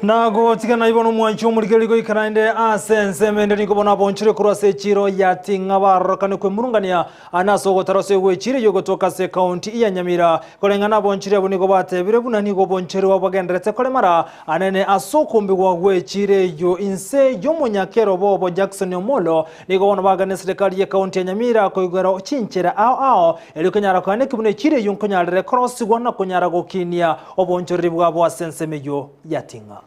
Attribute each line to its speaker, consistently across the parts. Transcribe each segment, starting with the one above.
Speaker 1: Nagotigana ibo nomwanchi omorikeri goika naende ase ensemo ende nigo bono abonchire korwa ase echiro ya Ting'a barorokane kwemurungania ane ase ogotara ase egwechiro eyio egotoka ase ekaunti ya Nyamira. Koreng'ana abonchire abwo nigo batebire buna nigo obonchori bwabo bogendererete koremara anene ase okombigwa gw'echiro eyio inse y'omonyakero bobo Jackson Omolo. Nigo bono bagane eserekari y'ekaunti ya Nyamira koigwera chinchera ao ao erio konyara koaneki buna echiro eyio nkonyarere korosigwa na konyara gokinia Obonchoreri bwabo ase ensemo eyio yating'a.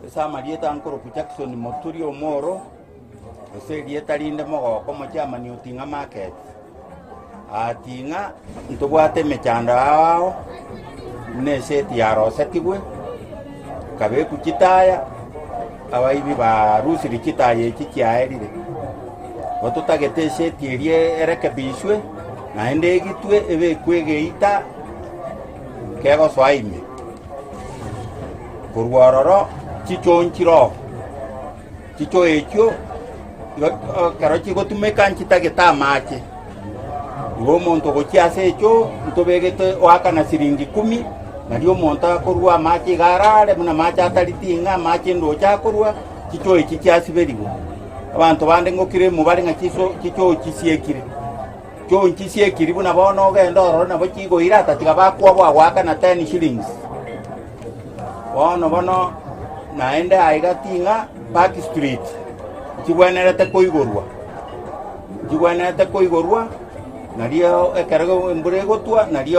Speaker 2: Ase amarieta nkorokwa Jackson Moturi Omoro, gose erieta rinde Mogoko Omochairman o Ting'a Market. Aa Ting'a ntobwate emechando ao ao, buna eseti yarosetigwe, ekabekwa chitaya, abaibi barusirie chitaya echi chiaerire. Igo totagete eseti eria erekebishwe, naende egitwe ebekwe egeita kegosoa ime. Korwa ororo chichoo nchire oo, chichoo echio igo ekero chigotumeka nchitagete amache, igo omonto ogochia ase echoo ntobegete oakana siringi kumi, nario omonto akorwa amache iga arare buna amache atari ting'a amache ndoche akorwa, chichoo echi chiasiberigwe. Abanto bande ngokira emobare ng'a chiso chichoo chisiekire, choo nchisiekiri buna bono ogende ororo nabo chigoira tatiga bakwoboa goakana ten shillings. Bono bono naende aiga ting'a Park Street nchigwenerete koigorwa, nchigwenerete koigorwa nario ekero embura egotwa nario.